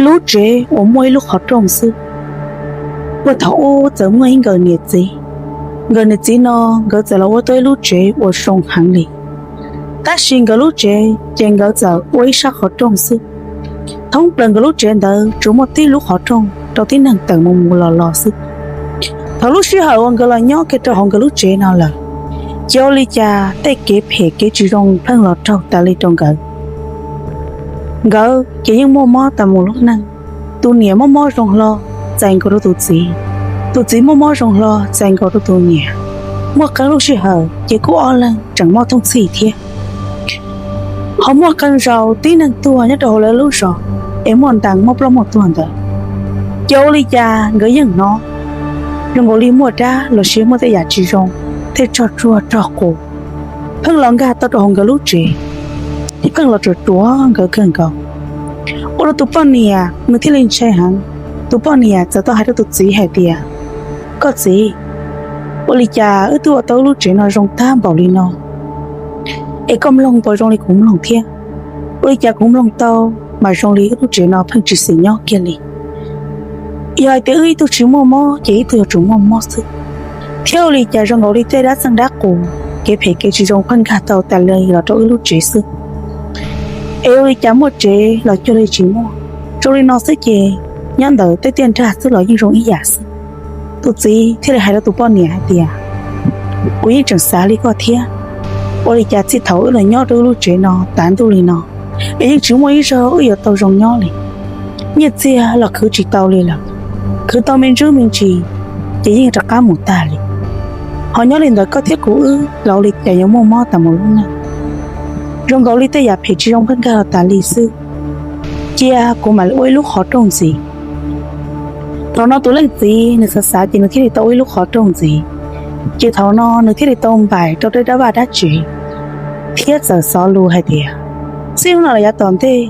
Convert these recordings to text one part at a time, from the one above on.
Lub tsev uas muaj ib lub qhov rooj xwb. Puag thaum ub txawm muaj ib nkawm niam txiv. Nkawm niam txiv no nkawd txawm los ua tau ib lub tsev uas zoo heev li. Tab sis nkawd lub tsev ces nkawd txawm ua ib sab qhov rooj xwb. Thoob plaws nkawd lub tsev ntawd tsuas muaj tib lub qhov rooj rau tib neeg tawm mus mus los los xwb. Thaum lub sij hawm uas nkawd los nyob kiag rau hauv nkawd lub tsev no lawm, ces ua li cas tej kev phem kev tsis zoo pheej los raug tas li rau nkawd. Nkawd ces yeej muaj mob tas mus lub neej. Tus niam muaj mob zoo hlo txais nkaus rau tus txiv, tus txiv muaj mob zoo hlo txais nkaus rau tus niam. Muaj qee lub sij hawm ces kuj ob leeg tseem mob thooj txhij thiab. Ho muaj qee zaus tib neeg tuag nyob rau hauv lawv lub zos es muaj ntees muaj ploj muaj tuag ntawd, ces ua li cas nkawd yeej hnov zoo nkaus li muaj dab los sis muaj tej yam tsis zoo thiaj tsog tsuag tsog qus pheej los nkag tau rau hauv nkawd lub tsev, thiab pheej los tsuam tsuav nkawd kawg nkaus. Ua rau tus poj niam nws thiaj li ntshai heev. Tus poj niam txawm tau hais rau tus txiv hais tias, koj txiv, ua li cas wb twb ua tau lub tsev no zoo tag npaum li no es koj mloog puas zoo li kuv mloog thiab? Ua li cas kuv mloog tau mas zoo li wb lub tsev no pheej tsis xis nyob kiag li. Yog hais tias wb ib tug tsis muaj mob ces ib tug yuav tsum muaj mob xwb, thiab ua li cas zoo nkaus li tej dab txeej dab qus, kev phem kev tsis zoo pheej nkag tau tas li los rau wb lub tsev xwb. Es ua li cas muaj tsev los cuag li tsis muaj, zoo li no xwb ces nyob ntawm tej tiaj nrag xwb los yeej zoo ib yam xwb. Tus txiv thiaj li hais rau tus poj niam hais tias, kuv yeej tseem xav li koj thiab. Ua li cas txij thaum wb los nyob rau wb lub tsev no tav ntuj li no es yeej tsis muaj ib zaug wb yuav tau zoo nyob li. Nyiaj txiag los khwv tsis tau li lawm, khwv tau me ntsis me ntsis ces yeej rov qab mus tag li. Ho nyob li ntawd koj thiab kuv wb los ua li cas yuav muaj mob tas mus lub neej, zoo nkaus li tej yam phem tsis zoo pheej nkag los tas li xwb. Cia kuv mam li ua ib lub qhov rooj ntxiv. Thaum no tus leej txiv nws xav xav ces nws thiaj li tau ua ib lub qhov rooj ntxiv. Ces thaum no nws thiaj li tau npaim rau tej dab vaj dab tsev thiab txawm xov lus hais tias, txij hnub no los yav tom ntej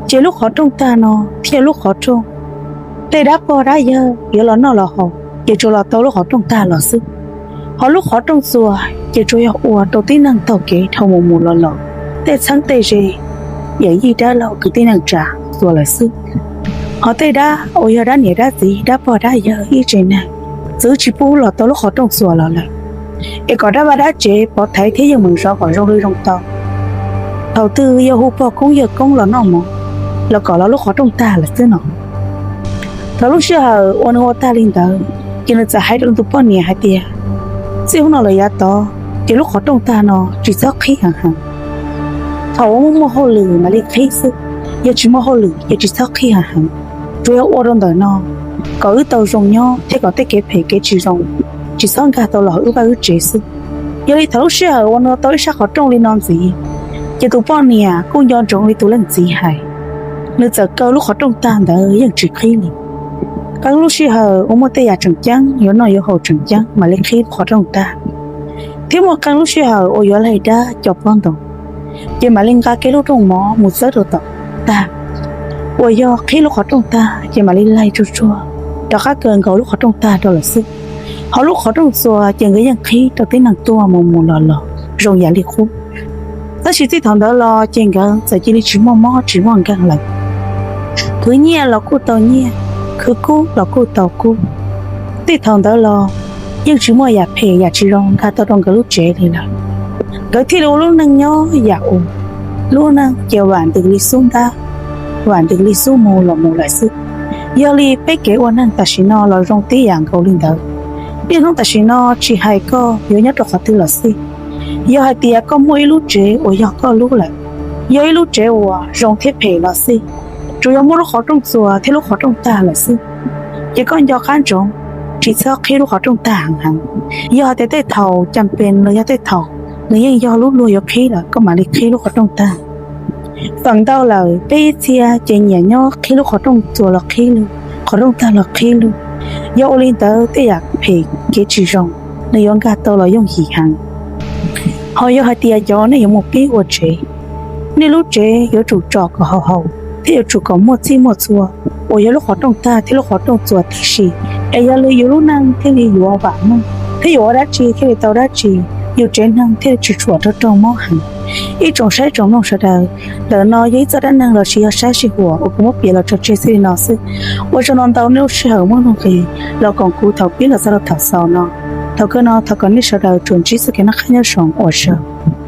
ces lub qhov rooj tag no thiaj lub qhov rooj tej dab pog dab yawg yuav los noj los haus ces tsuas los tau lub qhov rooj tag los xwb. Ho lub qhov rooj txuas ces tsuas yog ua rau tib neeg taug kev dhau mus mus los los, tej txheeb tej ze, yawm yij dab laug kwv tij neej tsa txuas lawm xwb. Ho tej dab uas yog dab niam dab txiv dab pog dab yawg ib tsev neeg txwv tsis pub los tau lub qhov rooj txuas los lawm, es kom dab vaj dab tsev pov thaiv thiab yeej meem zov kom zoo li zoo tau. Thaum twg yog hu pog koob yawg koob los noj mov los kom los lub qhov rooj tag lawm xwb no. Thaum lub sij hawm uas nws ua tag li ntawd ces nws txawm hais rau tus poj niam hais tias, txij hnub no lawm yav tod ces lub qhov rooj tag no tsis txhob qhib heev heev. Thaum uas muaj muaj hauj lwm mam li qhib xwb, yog tsis muaj hauj lwm ces tsis txhob qhib heev heev. Tsuas yog ua rau ntawm no kom wb tau zoo nyob thiab kom tej kev phem kev tsis zoo tsis txhob nkag tau los wb vaj wb tsev xwb. Yog li thaum lub sij hawm uas nws ua tau ib sab qhov rooj li no ntxiv, ces tus poj niam kuj nco ntsoov li tus leej txiv hais, nws txawm kaw lub qhov rooj tag ntawd yeej tsis qhib li. Qee lub sij hawm uas muaj tej yam tseem ceeb yuav noj yuav haus tseem ceeb mam li qhib lub qhov rooj tag, thiab muaj qee lub sij hawm uas yuav laig dab co pob ntoo, ces mam li nqa kiag lub rooj mov mus txawb rau tom tag, uas yog qhib lub qhov rooj tag ces mam li laig tsuag tsuag rov qab kaw nkaus lub qhov rooj tag rau lawm xwb. Ho lub qhov rooj txuas ces nkawd yeej qhib rau tib neeg tuaj mus mus los los zoo yam li qub. Tab sis txij thaum ntawd los ces nkawd txawm cia li tsis muaj mob tsis muaj nkeeg lawm. Khwv nyiaj los kuj tau nyiaj, khwv kub los kuj tau kub. Txij thaum ntawd los yeej tsis muaj yam phem yam tsis zoo nkag tau rau nkawd lub tsev li lawm. Nkawd thiaj li ua lub neej nyob yam uas lub neej ces vam ntws li xub ntab, vam ntws li xub mus los mus lawm xwb. Yog li peb kev ua neeg tam sim no los zoo tib yam nkaus li ntawd. Niaj hnub tam sim no tsis hais koj yuav nyob rau qhov twg los xij, yog hais tias koj muaj ib lub tsev uas yog koj lub lawm, yog ib lub tsev uas zoo thiab phem los xij, tsuas yog muaj lub qhov rooj txuas thiab lub qhov rooj tag lawm xwb, ces koj nco qab ntsoov tsis txhob qhib lub qhov rooj tag heev heev. Yog hais tias tej thaum cas pes los yog tej thaum nws yeej yog lub luag yuav qhib lawm koj mam li qhib lub qhov rooj tag. Feem ntau lawm peb ib txhia ces nyiam nyob qhib lub qhov rooj txuas los qhib lug, qhov rooj tag los qhib lug. Yog ua li ntawd tej yam phem kev tsis zoo nws yuav nkag tau los yooj yim heev. Ho yog hais tias cov nej yuav mus pib ua tsev, nej lub tsev yuav tsum tsom kom haum haum thiab yuav tsum kom muaj txhij muaj txhua uas yog lub qhov rooj tag thiab lub qhov rooj txuas tib si, es yog li yus lub neej thiaj li yuav vam meej thiab yus ua dab tsi thiaj li tau dab tsi, yus tsev neeg thiaj li tsis tshua raug raug mob heev. Ib tsoom saib tsoom mloog sawv daws, ntawm no yog ib txoj dab neeg los sis yog sab sij huam uas kuv muab piav los tso tseg txij li no xwb. Ua tsaug ntau ntau nej lub sij hawm muaj nuj nqis los koom kuv thaum pib los txog rau thaum xaus no. Thaum kawg no thov kom nej sawv daws tsuas ntsib txoj kev noj qab nyob zoo, ua tsaug.